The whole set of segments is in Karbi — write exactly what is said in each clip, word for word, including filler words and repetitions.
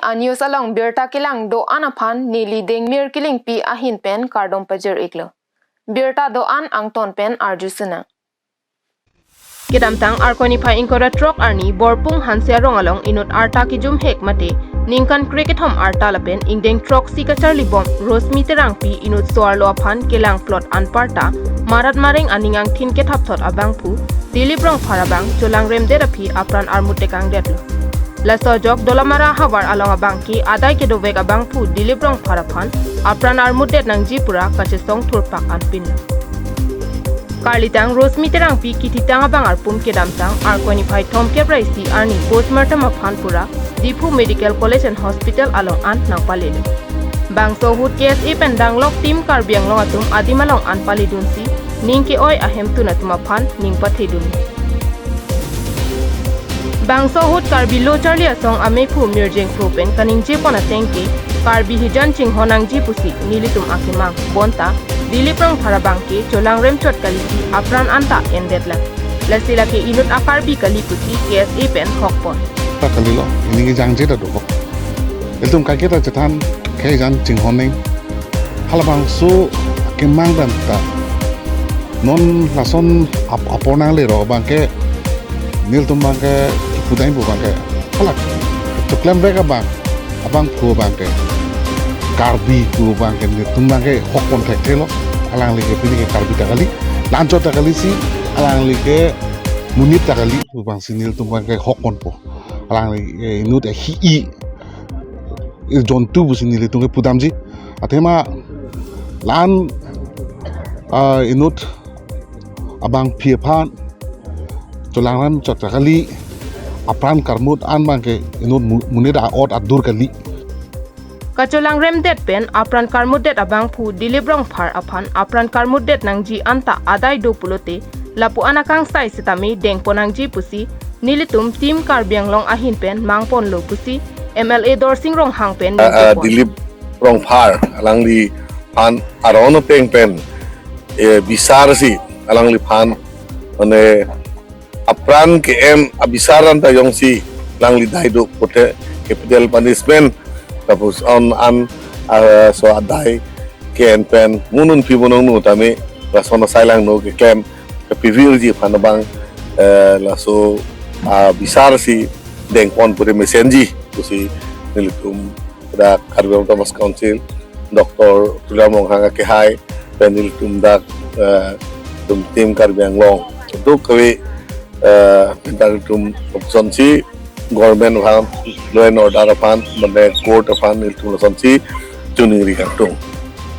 A-news along birta kelang do-an aphan neli Dengmir Kilingpi ahin pen kardom pajir-iklo. Birta do-an angton pen arju sinang. Kedamtang Arkoi niphai ingkoi ra throk arni Borpung Hanse arong along inut arta kejum hek mate ningkan krekethom arta lapen ingdeng throksi kacharlibom Rosmi Terangpi inut so-arlo aphan kelang plot anparta marat mareng aning angthin kethapthot abangphu Dilip Rongphar abang cholangremdet aphi apran armut tekangdetlo. Laso ajok Dolamara havar along abangke adai kedovek abangphu Dilip Rongphar aphan apran armutdet nangji pura kachesong thurpak anpinlo. Karlitang Rosmi Terangpi kithitang abang arpum kedamtang Arkoi niphai thomkep ra isi arni postmortem aphan pura Diphu Medical College and Hospital along an nangpalelo. Bangso ahut K S A pen danglok Team Karbi Anglong atum adim along an paledunsi ning ke-oi ahemtun atum aphan ning pathedun. Bangso ahut Karbi Lo Charli Asong amephu Mirjeng Kro pen kaningjepon ateng ke Karbi hijan chinghon nangji pusi nelitum akemang, bonta Dilip Rongphar abangke cholangrem chot kalisi apran anta endetlang. Lasi lake inut a-Karbi kali pusi K S A pen hokpon. Ta kalilo, ini ke jangje ta dokok. Ilitum kaiketa chethan, khei jan chinghon neng. Halabangso akemang pen ta non lason ap-, apor nanglelo abangke nelitum abangke kipudai pu abangke. Halak choklemvek abang, abangphu abangke Karbi pu abangke nelitum abangke hokpon thekthelo. Alangli ke pini ke Karbi ta kali, la-anchot ta kalisi alangli ke monit ta kali pu abangsi nelitum abangke hokponpo. Alangli ke inut ahi-i, i jontu pusi nelitum ke pudamji. Athema la-an, ah, inut abangpi aphan cholangrem chot ta kali, apran karmut an abangke inut mu-, monit a-ot adur kali. Kacholangremdet pen apran karmutdet abangphu Dilip Rongphar aphan apran karmutdet nangji anta adai do pulote lapu-an akangsai setame dengpon nangji pusi nelitum Team Karbi Anglong ahin pen mangponlo pusi M L A Dorsing Ronghang pen ah, ah, ningkepon. Dilip Rongphar alangliphan aron ateng pen, eh, bisarsi alangliphan mane apran ke-en abisar anta jongsi alangli dai do pute capital punishment, lapuson an, ah, so adai ke-en pen mo non pi mo nongno tame lason asai langno keklem kepivirji aphan abang, eh, laso, ah, bisarsi dengpon pute mesenji pusi nelitum dak Karbi Anglong Autonomous Council, Doctor Tuliram Ronghang akehai pen nelitum dak, eh, tum Team Karbi Anglong do kave, eh, pintar tum option si government aphan, law and order aphan, mane court aphan nelitum lasonsi choningri kangtung.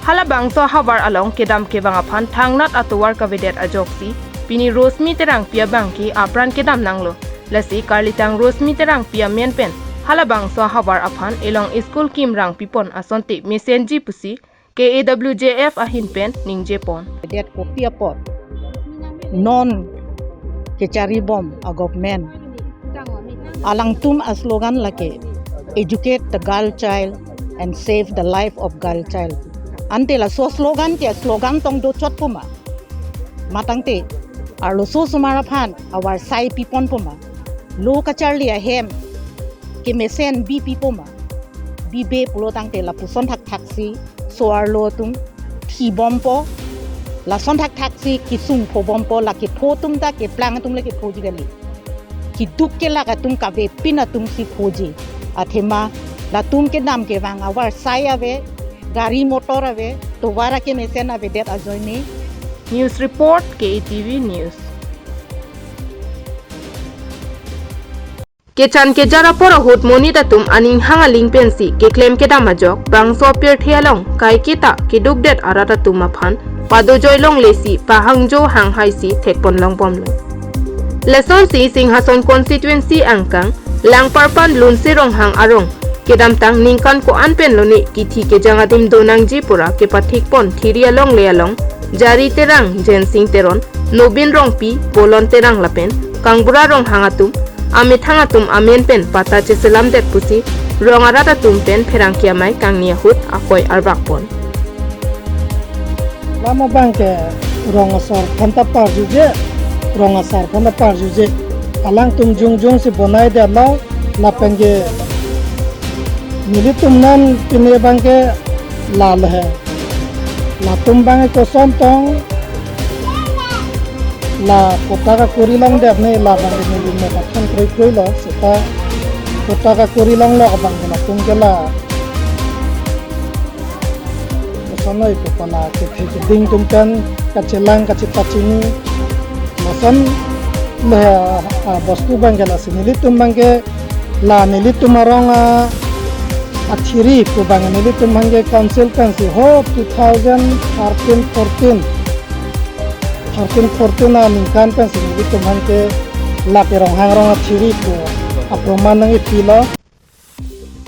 Halabangso ahavar along kedam kevang aphan thangnat atovar kavedet ajoksi pini Rosmi Terangpi abangke apran kedam nanglo. Lasi karlitang Rosmi Terangpi amen pen halabangso ahavar aphan elong school kimrang pipon asonte mesenji pusi K A W J F ahin pen ningjepon. Det kopi apot non kecharibom a-government, alangtum a-slogan lake "Educate the girl child and save the life of girl child." Ante laso slogan ke slogan tong dochotpo ma? Matangte arloso osomar aphan avarsai piponpo ma? Lo kacharli ahem kemesen bi pipo ma? Bibe pulo tangte lapuson thakthaksi so-arlo atum thibompo, lason thakthaksi kesung phobompo, la kepho atum ta keplang atum le kephoji kali. Keduk kelak atum kavepin atumsi phoji. Athema latum kedam kevang avarsai ave, gari motor ave, tovar akemesen avedet ajoine. News report, K A T V News. Kechan kejar apor ahut monit atum aning hang aling pensi keklem kedam ajok bangso apirthe along kaiketa kedukdet arat atum aphan padojoi longlesi pahangjo hanghaisi thekpon longbomlo. Lasonsi Singhason constituency angkang Langparpan Lunse Ronghang arong kedamtang ningkan ko-an pen lone kithi kejang adim do nangji pura kepathikpon thiri alongle along Jari Terang, Jensing Teron, Nobin Rongpi, Bolon Terang lapen Kangbura Ronghang atum amethang atum amen pen patta cheselamdet pusi rong arat atum pen pherangke amei kangni ahut akoi arvakpon. Lama abangke rong asar aphanta parjuje, rong asar aphanta parjuje. Alangtum jongjongsi bonaidetlo, lapenke Nelitum non pine abangke lale he. Latum abangke koson tong la patta kakuri longdet ne, la abangke neli me pathan kroi kroi lo, seta patta kakuri longlok abangke latum ke la. Kosonnoi pu pala kethe keding atum pen kachelang kachepachini. Lason le, ah, bostu abangke lasi nelitum abangke la nelitum arong a, athiri pu abang nelitum abangke council pensi ho two thousand thirteen fourteen, thirteen fourteen aningkan pensi nelitum abangke la ke Ronghang arong athiri pu aproman nangkepilo.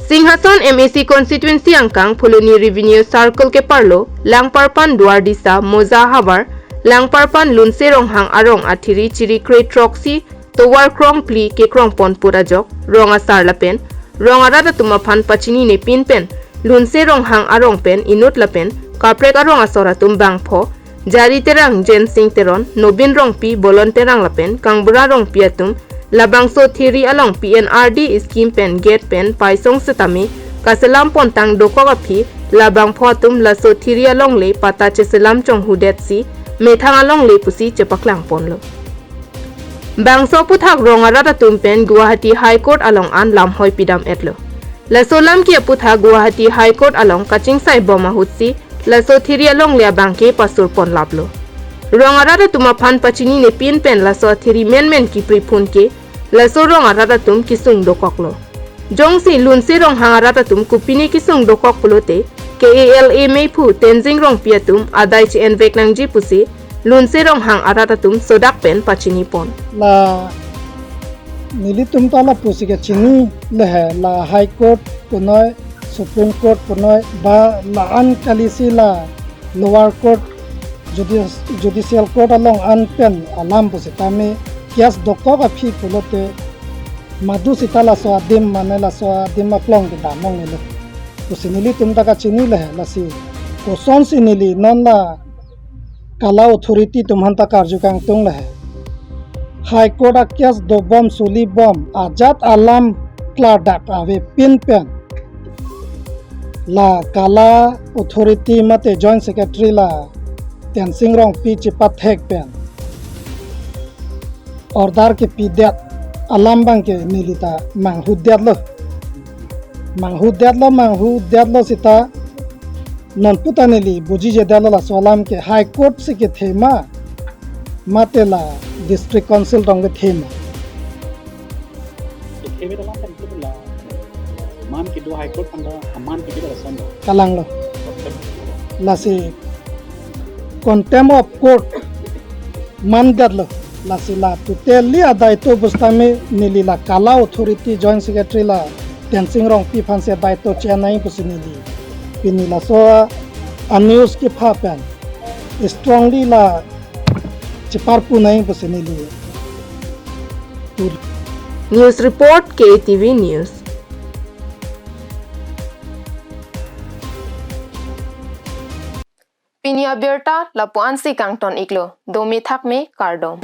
Singhason M A C constituency angkang Phuloni Revenue Circle keparlo Langparpan Duardisa Moza havar Langparpan Lunse Ronghang arong athiri chiri kre throksi tovar krongphli kekrongpon pura ajok rong asar lapen rong arat atum aphan pachinine pin pen Lunse Ronghang arong pen inut lapen kaprek arong asor atum bangpho Jari Terang, Jensing Teron, Nobin Rongpi, Bolon Terang lapen Kangbura Rongpi atum labangso thiri along P N R D scheme pen gate pen paisong setame kaselam pontang dokok aphi labangpho atum laso thiri alongle patta cheselam chonghudetsi methang alongle pusi chepaklang ponlo. Bangso aphuthak rong arat atum pen Guwahati High Court along an lamhoi pidam etlo. Laso alam ke aphuthak Guwahati High Court along kachingsai bom ahutsi laso thiri alongle abangke pasur pon laplo. Rong arat atum aphan pachinine pin pen laso athiri menmen kipri phun ke laso rong arat atum kesung dokoklo. Jongsi Lunse Ronghang arat atum kopine kesung dokok pulote K A L A meiphu Tensing Rongpi atum adai che-envek nangji pusi Lunse Ronghang arat atum sodak pen pachini pon. La nelitum ta lapusi kachini le he, la High Court punoi, Supreme Court punoi, ba la-an kalisi la lower court, judi-, judicial court along an pen alam pusitame case dokok aphi pulote madu sita laso adim mane laso adim aplong kedam longle pusi nelitum ta kachini le he. Lasi kosonsi neli non la kala authority atum aphan ta karju kangtung le he. High Court a case dobom sulibom ajat alam klardak avepin pen la kala authority mate Joint Secretary la Tensing Rongpi chepathek pen order kepidet alam abangke neli ta manghudetlo. Manghudetlo, manghudetlo sita non puta neli bujijedetlo laso alam ke High Court si kethe ma, mate la District Council tong kethe ma. Kethe ma alam kan itu la man kedo High Court anda aman kedo la sanda. Kalanglo. Lasi contempt of court mandetlo. Lasi la totally adaito pusitame neli la kala authority Joint Secretary la Tensing Rongpi aphansi adaito chenai pusi neli pini laso a news kepha pen strongly la cheparpu nai pusi neli. News report, K A T V News. Pini abirta lapu-ansi kangton iklo, dome thakme kardom.